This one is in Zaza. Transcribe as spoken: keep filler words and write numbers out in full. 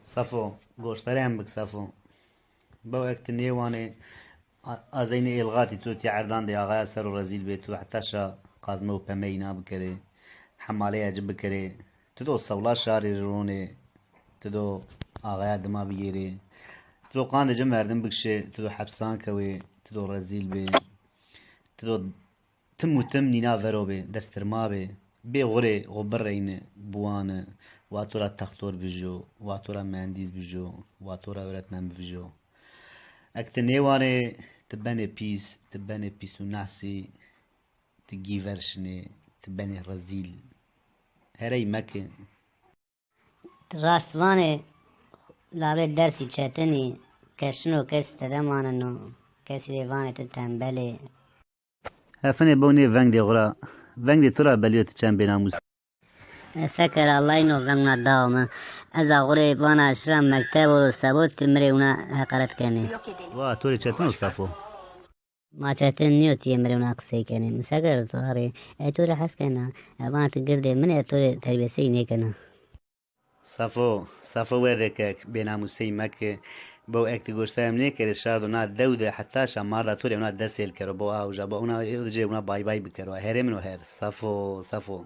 Sefo, goştarê em bik Sefo. Bew ek ti nêwanê, a- a zeynê êlxatî tu tî erdan de axaya ser o rezîl bê, tu heta şa qazme û pemeyî na bikerê, hemaleya ci bikerê. Tu do sewla şarê ronê, tu do axaya dima bigêrê. Tu do qandê ci merdim bikişê, tu do hepsan kewê, tu do rezîl bê. Tu do tim û tim nîna vero bê, destirma bê. Bê xwu rê xwu bireyni, biwani, wa to ra textor bijo, wa to ra muhendîs bijo, wa to ra öğretmen bijo. Ek ti nêwanê, ti benê pîs, ti benê pîs û nehsî, ti gîver şinê, ti benê rezîl. Herey meke. Ti raşt vanê, labê dersî çetin î, ke şino kes tede maneno, kesî rê vanê ti tembel ê. He finê bo nê veng dê xwu ra. Veng dê tu ra belîyo ti çend bênamûs. E, se kera, Allah îno veng na dao mi. Ez a xwu rê vana şira mektebo, sebo ti mi rê wina heqaret kenê. Wa, to rê çetin o Sefo. Ma çetin nîyo ti yê mi rê wina qisey kenê. Mi se kero to arê. E, to rê hes kena. E, vana ti girdê min ê, to rê terbîyesey nêkena. Sefo, Sefo werdê kek, bênamûsey meke. Bew ek ti goşta em nêkerê şardo na dew de heta şa marda to rê wina dest hêl kero. Bo a uca, bo wina, uca wina bay bay bikero. Herê min o her. Sefo, Sefo.